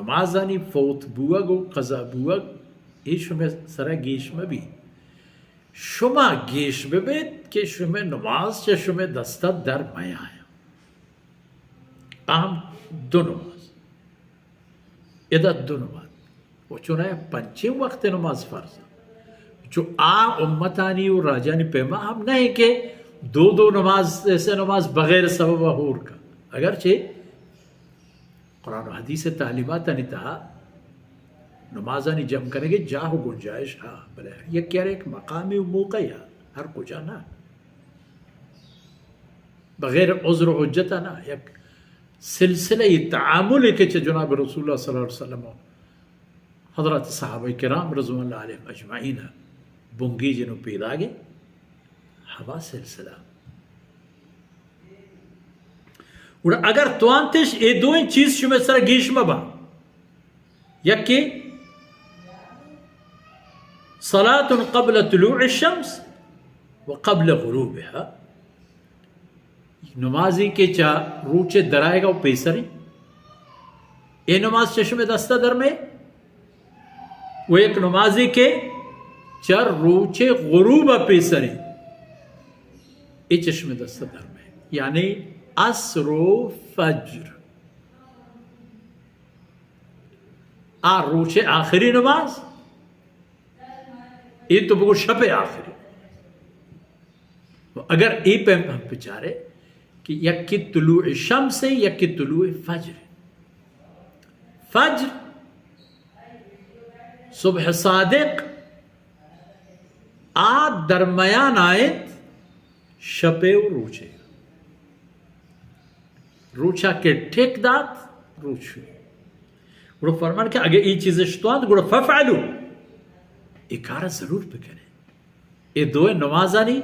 نمازانی فوت بوگ و قضا بوگ، اے شمئے سرا گیش مبی۔ شما گیش ببیت کہ شمئے نماز چہ شمئے دستا در میایا۔ اہم دو نماز۔ ادا دو نماز۔ و چونایا پنچیں وقت نماز فرض۔ چو آ امتانی و راجانی پیما ہم نہ کہ دو دو نماز، سے نماز بغیر سبب ہور کا۔ اگرچہ قرآن و حدیث تعلیماتانی تہا نمازانی جمع کنگے جاہ و گنجائش ہا، بلے ہر یک یار یک مقامی و موقع یا، ہر کجا نہ۔ بغیر عذر و حجت نہ، یک سلسلہ تعامل کہ چہ جناب رسول اللہ صلی اللہ علیہ وسلم و حضرات صحابہ کرام رضوان اللہ علیہم اجمعین بنگیج انت و پیداگے ہما سلسلہ۔ گڑا اگر توانتش اے دوئیں چیز شمئے سرا گیش مباں، یکے صلاة قبل طلوع الشمس و قبل غروبها، نمازی کہ چہ روچ درائگا و پیسریں، اے نماز چہ شمئے دستا درمے، و یک نمازی کہ چہ روچ غروب پیسریں، اے چہ شمئے دستا درمے، یعنی عصر و فجر۔ آ روچ آخری نماز، اے تو بگو شپ آخری۔ و اگر اے پیم ہم بچارے کہ یکی طلوع شمس ہے، یکی طلوع فجر ہے۔ فجر، صبح صادق، آ درمیان آئیت شپے و روچے۔ روچا کہ ٹک دات، روچ شروع۔ گڑا فرمان کہ اگہ ای چیز شتوانت، گڑا ففعلوا، ای کار ضرور بکنے۔ اے دوئے نمازانی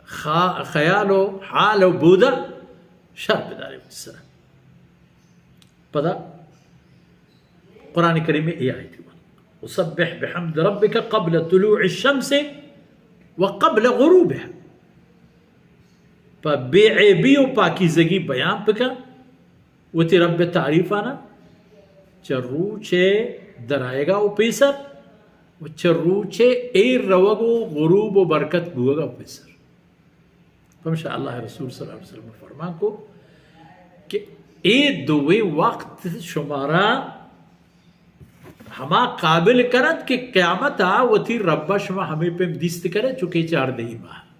خا-، خیال و حال و بودا شر بدارے وتی سرا۔ پدا قرآن کریم اے آیتی وان، وسبح بحمد ربك قبل طلوع الشمس وقبل غروبها۔ پہ بے عیبی و پاکیزگی بیان بکن وتی رب تعریفانا، چہ روچ درائگا و پیسر و چہ روچ ایر روگ و غروب و برکت بوگا و پیسر۔ پمشا اللہ رسول صلی اللہ علیہ وسلم فرمان کو کہ اے دوئیں وقت شمارا ہما قابل کنت کہ قیامتا وتی ربا شما ہمے پیم دیست کرے، چونکہ چاردہی ماہ۔